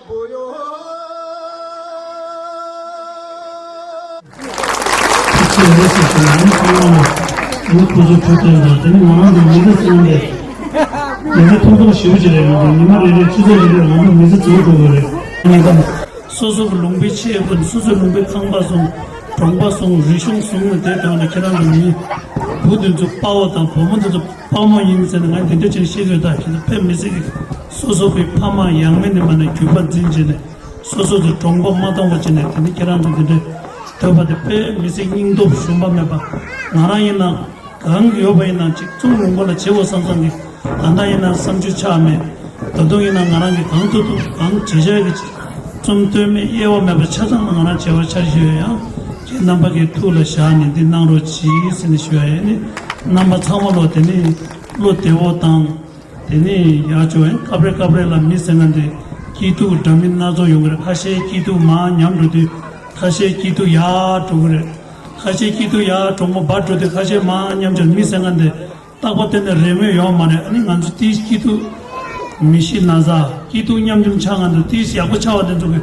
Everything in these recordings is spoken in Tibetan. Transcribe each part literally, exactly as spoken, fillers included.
ཁྱེད་ཚོས་ལས་སུ་ཞུགས་ནས་ཁོང་རྣམས་ལ་ཁོ་ཚོའི་འཕྲོད་བསྟེན་དང་དེ་ནི་ང་རང་ཚོའི་མི་ཚེ་ཚང་མ་ལས་མི་ཚེ་ཐུང་ཐུང་ཞེ་པོ་ཅིག་རེད། ང་ཚོ་ཉི་མ་རེ་རེ་ཆུ་ཚོད་རེ་རེར་ང་ཚོ་མི་ཚེ་འཛིན་དགོས་པ་རེད། ང་ཚོ་སོ་སོ་གི་ལུང་པའི་ཆེད་དུ་སོ་སོའི་ལུང་པའི་ཁང་པ་བཟུང་། གྲོང་པ་བཟུང་། རིག་གཞུང་བཟུང་ནས་དེ་དོན་ལ་ཁྱེད་རང་གི་མི་བུ་དེ་ཚོ་དཔའ་བོ་དང་བུ་མོ་དེ་ཚོ་དཔའ་མོ་ཡིན་ཟེར་ནས་ང་དེ་འདྲ་ཅིག་བཤད་དགོས། ད་ཁྱེད་ཚོ་དཔེ་མི་སྲིད་ཀྱི་སོ་སོ་གི་ཕ་མ་ཡང་མིན་ནི་མ་ནས་རྒྱུད་པ་འཛིན་བྱས་ནས། སོ་སོ་ཚོའི་གྲོང་པ་མ་གཏོང་བ་བྱས་ནས་དེ་ནི་ཁྱེད་རང་ཚོ་འདི་འདྲའི་འདོད་པ་དེ་དཔེ་མི་སྲིད་སྙིང་སྟོབས་ཞུམ་པ་མེད་པ། ང་རང་ཡིན་ན་གང་ཡོད་པ་ཡིན་ན་ཅིག་ཙུང་ལུང་པ་ལ་བྱེད་དགོས་བསམ་བསམ་གི། ད་ལྟ་ཡིན་ན་བསམ་ཚུལ་ཆགས་མེད། ད་དུང་ཡིན་ན་ང་རང་གིས་གང་ཐུབ་ཐུབ་གང་བྱེད་བྱ་གི་ཅིག་ཙུང་ལྟོས་མེད་གཡེལ་བ་མེད་པ་ཆ་ཚང་ང་རང་བྱེད་པ་འཆར་གཞི་ཡོད། ཡང་ཁྱེད་རྣམ་པ་གི་ཐུགས་ལ་བཞག་ནས་འདི་གནང་རོགས་གྱིས་ཟེར་ནས་ཞུ་ཡ་ཡིན། ནི་རྣམ་པ་ཚང་མ་ལོ་དེ་ནི་བློ་བདེ་བོ་དང་། དེ་ནས་ཡག་བྱུང་བས་སྐབས་རེ་སྐབས་རེ་ལ་མི་ཟེར་མཁན་དེ་སྐྱིད་སྡུག་འདྲ་མིན་སྣ་ཚོགས་ཡོང་གི་རེད། ཁ་ཤས་སྐྱིད་སྡུག་མར་ཉམས་འགྲོ་དུས་ཁ་ཤས་སྐྱིད་སྡུག་ཡར་འགྲོ་གི་རེད། ཁ་ཤས་སྐྱིད་སྡུག་ཡར་གྲོང་པ་འབར་འགྲོ་དུས་ཁ་ཤས་མར་ཉམས་ཀྱང་མི་ཟེར་མཁན་དེ་རྟག་པ་བརྟན་ནས་རེ་མོས་ཡོང་མ་རེད། ཨ་ནི་ང་ཚོ་དེའི་སྐྱིད་སྡུག་མི་ཤི་ན་ཚ་སྐྱིད་སྡུག་མཉམ་འཛོམས་ཆགས་མཁན་དེ་དེའི་ཡག་པོ་ཆགས་པ་དེ་ཚོ་གི་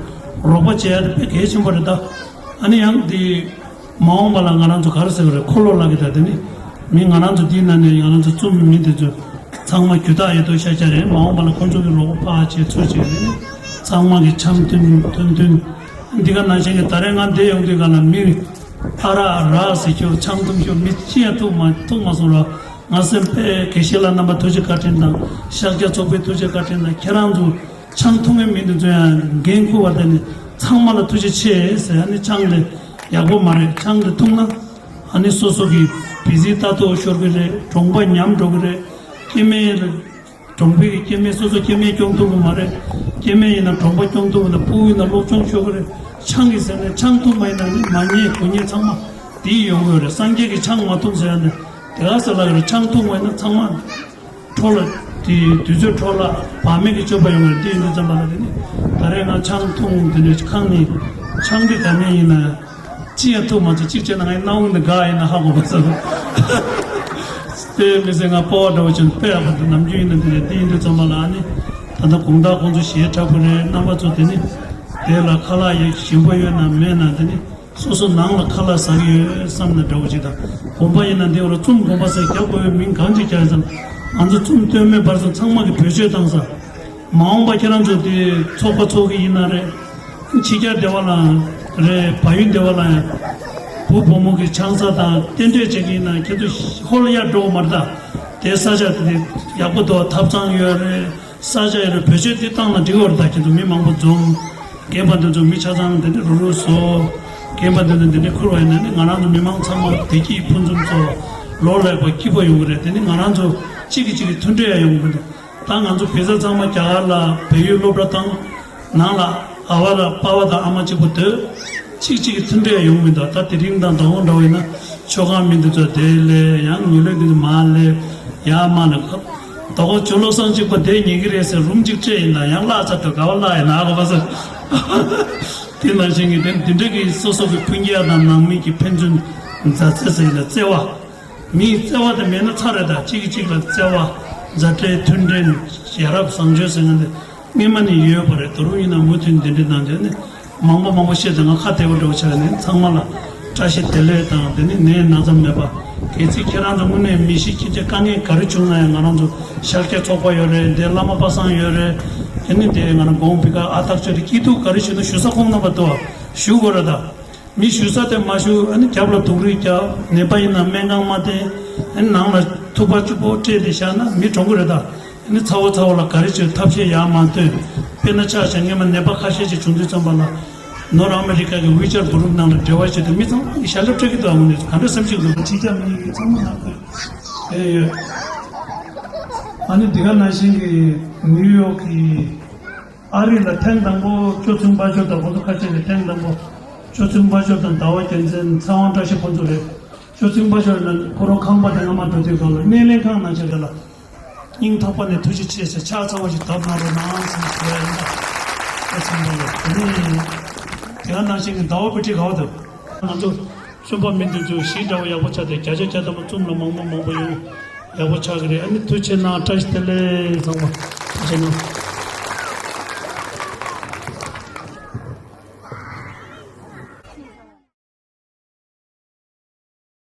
རོགས་པ་བྱེད་ཡ་དེ་དཔེ་གལ་ཆེན་པོ་རེད་ད། ཨ་ནི་ཡང་དེ། མ་འོངས་པ་ལ་ང་རང་ཚོ་ག་རེ་ཟེར་བ་རེད། འཁོར་ལོ་ལ་གི་ད་དེ་ནི་མི་ང་རང་ཚོ་འདིའི་ནང་ནས་ང་རང་ཚོ་བཙུན་མི་དེ་ཚོ་ཚང་མ་རྒྱུ་དག་ཡོད་དོ་ཤ་ཤ་རེད། མ་འོངས་པ་ལ་ཁོང་ཚོ་གི་རོགས་པ་ཕར་བྱེད་ཚུར་བྱེད་རེད། ཚང་མ་གི་འཆམ་མཐུན་མཐུན་མཐུན། འདི་ག་ནང་བཞིན་གི་ད་རེས་ང་འདིར་ཡོང་དུས་ག་ལ་མི་ཨ་རག་རག་ཟེར་ཁྱོད་ཆང་འཐུང་ཁྱོད་མི་ཅི་ཡང་ཐུག་མ་ཐུག་མ་སོང་ར། ང་སེམས་དཔེ་དགེ་བཤེས་ལགས་རྣམ་པ་ཐུགས་རྗེ་བཀའ་དྲིན་དང་ཤཱཀྱ་ཚོགས་པའི་ཐུགས་རྗེ་བཀའ་དྲིན་དང་ཁྱེད་རང་ཚོ། ཆང་འཐུང་བའི་མི་འདི་ཚོ་ཡང་འགན་འཁུར་བ་དེ་ནི་ཚང་མ་ལ་ཐུགས་རྗེ་ཆེ་ཟེར། ཨ་ནི་ཆང་དེ་ཡག་པོ་མ་རེད། ཆང་དེ་འཐུང་ན་ཨ་ནི་སོ་སོ་གི་བི་ཟི་ལྟ་རྟོག་ཤོར་གི་རེད། གྲོང་པ་ཉམས་འགྲོ་གི་རེད། སྐྱེ་དམན་གྲོང་པའི་གི་སྐྱེ་དམན་སོ་སོ་སྐྱེ་དམན་སྐྱོང་ཐུབ་གི་མ་རེད། སྐྱེ་དམན་ཡིན་ན་གྲོང་པ་སྐྱོང་ཐུབ་གི་ན་ཕྲུ་གུ་ཡིན་ན་སློབ་སྦྱོང་ཤོར་གི་རེད། ཆང་གི་ཟེར་ནས་ཆང་འཐུང་བ་ཡིན་ན་ནི་མ་ཉེས་དགུ་ཉེས་ཚང་མ་དེ་ཡོང་གི་ཡོད་རེད། སངས་རྒྱས་ཀྱི་ཆང་མ་འཐུང་ཟེར་ཡ་ནི་དེ་ག་ཟེར་ལ་ཡོད་རེད། ཆང་འཐུང་བ་ཡིན་ན་ཚང་མ། འཕྲོ་བརླག་དེ་དུས་ཚོད་འཕྲོ་བརླག་བག་མེད་ཀྱི་སྤྱོད་པ་ཡོང་བའི་དེ་ཡིན་དུས་ཙམ་པ་ལ་དེ་ནི་ད་རེས་ང་ཆང་འཐུང་དེ་འདྲའི་ཁང་ནི་ཆང་དེ་ག་ནས་ཡིན་ན་ཅི་ཡང་ཐུབ་མ་ཐུབ་གཅིག་བྱས་ན་ངའི་སྣང་བ་འདི་འགག་ཡིན་ན་ཧ་གོ་མ་སོང་། དེ་མི་ཚེ་ང་སྤོ་བ་འདྲ་བོ་བྱུང་དཔེ་ཡག་པོ་འདུག་ནམ་རྒྱུན་ཡིན་ན་དེ་འདྲ་དེ་ཡིན་དུས་ཙམ་པ་ལ་ཨ་ནི་ད་ལྟ་དགོང་དག་ཁོང་ཚོ་གཞས་འཁྲབ་གི་རེད། རྣམ་པ་ཚོ་དེ་ནི་དེ་ལ་ཁ་ལག་ཡག་ཞིམ་པོ་ཡོད་ན་མེད་ན་དེ་ནི། སོ་སོ་ནང་ལ་ཁ་ལག་ཟ་གི་ཡོད་བསམ་ན་འདྲ་བོ་ཅིག་དང་། དགོན་པ་ཡིན་ན་འདི་བར་ཙུམ་དགོན་པ་ཟེར་རྒྱག་དགོས་པའི་མིང་གང་ཅིག་རྒྱག་ཡིན་ཙང་། ང་ཚོ་ཙུམ་སྟོད་སྨད་བར་གསུམ་ཚང་མ་གི་བེད་སྤྱོད་བཏང་ས། མ་འོངས་པ་ཁྱེད་རང་ཚོ་འདི་ཚོགས་པ་ཚོགས་ཀྱི་ཡིན་ན་རེད། ཕྱི་རྒྱལ་སྡེ་བ་ལ་རེད། བལ་ཡུལ་སྡེ་བ་ལ་ཡང་བུ་བུ་མོ་གི་ཆང་ས་དང་རྟེན་འབྲེལ་བྱེད་ཀྱི་ཡིན་ན་ཁྱེད་ཚོ་ཧོལ་ཡར་འགྲོ་གི་མ་རེད་ད། དེ་ས་ཆ་དེ་ཡག་པོ་འདུག་ཐབ་ཚང་ཡོད་རེད། ས་ཆ་ཡོད་རེད། བེད་སྤྱོད་འདི་བཏང་ན་འགྲིག་གི་རེད་ད། ཁྱེད་ཚོ་མི་མང་པོ་འཛོམས། རྒན་པ་འདི་ཚོ་མི་ཆ་ཚང་འདི་འདྲ་རུ་རུ་བཟོ། རྒན་པ་འདི་ཚོ་འདི་འདྲ་ཁུར་བ་ཡིན་ན་ནི་ང་རང་ཚོ་མི་མང་ཚང་མ་བདེ་སྐྱིད་ཕུན་སུམ་ཚོགས། ལོ་ལེགས་པ་སྐྱིད་པ་ཡོང་གི་རེད། དེ་ནི་ང་རང་ཚོ་གཅིག་གིས་གཅིག་གི་མཐུན་འབྲེལ་ཡང་ཡོང་གི་མི་འདུག་ད་ང་ཚོ་བི་ཟ་ཚང་མ་རྒྱ་གར་ལ་བལ་ཡུལ་སློབ་གྲྭ་བཏང་། ནང་ལ་ཨ་བ་དང་པ་བ་དང་ཨ་མ་གཅིག་པུ་སྡོད། གཅིག་གཅིག་གི་མཐུན་འབྲེལ་ཡོང་མི་འདུག་ད་དེ་རིང་དང་ཟླ་བ་འདྲ་བ་ཡིན་ན་ཆོ་ག་མི་འདི་ཚོ་དེ་ལས་ཡང་ཉི་ལོད་འདི་ཚོ་མ་ལས་ཡ་མ་ལས་ཁ་ད་གོ་ཇོ་བློ་བཟང་གཅིག་པ་དེ་ཉན་གི་རེད་ཟེར་རུམ་གཅིག་སྤྲད་ཡིན་ན་ཡང་བརླག་ཚར་འདུག་ག་བ་བརླག་ཡིན་ན་གོ་བ་ཟེར། དེ་ནང་བཞིན་གྱི་དེ་འདི་འདྲ་གི་སོ་སོ་གི་ཕུན་སྐྱེལ་དང་ནང་མི་གི་ཕན་ཚུན་མཛའ་བརྩེ་ཟེར་ཡིན་ན་བརྩེ་བ། མིའི་བརྩེ་བ་དེ་མེད་ན་ཚར་རེད་ད། གཅིག་གིས་གཅིག་ལ་བརྩེ་བ། མཛའ་འབྲེལ་མཐུན་འབྲེལ་ཡ་རབས་བཟང་སྤྱོད་ཟེར་མཁན་དེ་སྔོན་མ་ནས་ཡོད་པ་རེད། ད་རུང་ཡིན་ན་མུ་མཐུད་འདི་འདྲའི་ནང་དོན་ནི་མང་པོ་མང་པོ་བཤད་དེ་ང་ཁ་བདེ་པོ་འདྲ་བོ་ཆགས་ནས་ཚང་མ་ལ་བཀྲ་ཤིས་བདེ་ལེགས་དང་དེ་ནི་ནད་ན་ཚ་མེད་པ། གལ་སྲིད་ཁྱེད་རང་ཚོ་དངོས་གནས་མི་ཤི་ཁྱི་སྐྱེ་དཀའ་ངལ་ག་རེ་བྱུང་ན་ཡང་ང་རང་ཚོ་ཤཱཀྱ་ཚོགས་པ་ཡོད་རེད། འདི་བླ་མ་པ་སངས་ཡོད་རེད། དེ་ནི་དེ་ང་རང་དགོངས་པའི་ཁ་ཨ་ཐག་ཆོད་རེད། སྐྱིད་སྡུག་ག་རེ་བྱུང་ན་ཞུ་ས་ཁོང་རྣམ་པ་འདུག་ཞུ་དགོས་རེད་ད། མི་ཞུ་ས་དེ་མ་ཞུ། ཨ་ནི་རྒྱབ་ལ་སྡུག་རུས་རྒྱབ། ནད་པ་ཡིན་ན་སྨན་ཁང་མ་བསྟེན། ཨ་ནི་ནང་ལ་ཐུག་པ་གཅིག་པོ་སྤྲད་དེ་བཞག་ན་མི་གྲོངས་གི་རེད་ད། ཨ་ནི་ཚ་བོ་ཚ་བོ་ལ་ག་རེ་བྱེད་ཐབས་ཤེས་ཡར་མ་བཏོན། དཔེར་ན་ཆ་བཞག་སྔོན་མ་ནད་པ་ཁ་ཤས་ཅིག་བྱུང་དུས་ཙམ་པ་ལ་ནོར་ཨ་མི་རི་ཀ་གི་ཝི་ཅར་གུ་རུབ་ནང་ལ་འབྲེལ་བ་བྱས་ཏེ་མི་ཚང་མ་གི་ཞལ་འདེབས་སྤྲད་ཀྱི་འདུག་ཨ་ནི་ག་འདྲ་སེམས་ཤིག་འདུག་ཕྱི་རྒྱལ་མི་ཡི་ཚང་མ་ནང་དུ་ཨེ་ཡོད། ཨ་ནི་འདི་ག་ནང་བཞིན་གྱི་ནིའུ་ཡོག་གི་ཨ་རི་ལ་ཐེངས་དང་པོ་ཅོ་ཚུན་པ་ཅོ་དང་ཁོ་ཚོ་ཁ་ཆེ་ནས་ཐེངས་དང་པོ་ཅོ་ཚུན་པ་ཅོ་དང་ཟླ་བ་རྒྱལ་མཚན་ཚེ་དབང་བཀྲ་ཤིས་ཁོ་ཚོ་རེད། ཅོ་ཚུན་པ་ཅོ་ལ་ཁོ་རང་ཁང་པ་དེ་སྔ་མ་འགྲོ་དུས་སྒང་ལ་སྣེ་ལེན་ཁང་ནང་ཆ་རེད་ལ། སྙིང་ཐག་པ་ནས་ཐུགས་རྗེ་ཆེ་ཟེར་ཕྱག་འཚལ་བ་ཞིག་བཏབ་གནང་རོགས་གནང་ཟེར་ཞུ་ཡ་ཡིན་ད། ཨ་ཚང་མ་ལ་དེ་ནས་དེ་ག་ནང་བཞིན་གྱི་ཟླ་བ་བུ་ཁྲིད་ག་བ་འདུག་ང་ཚོ་གསུམ་པ་མི་འདི་ཚོ་གཞིས་འདྲ་བོ་ཡག་པོ་ཆགས་ཏེ་བརྒྱ་ཆ་བརྒྱ་ཐམ་པ་གསུམ་ལ་མང་པོ་མང་པོ་ཡོང་ཡག་པོ་ཆགས་ཀྱི་རེད། ཨ་ནི་ཐུགས་ཆེ་གནང་། བཀྲ་ཤིས་བདེ་ལེགས་ཚང་མ་ཐུགས་ཆེ་གནང་།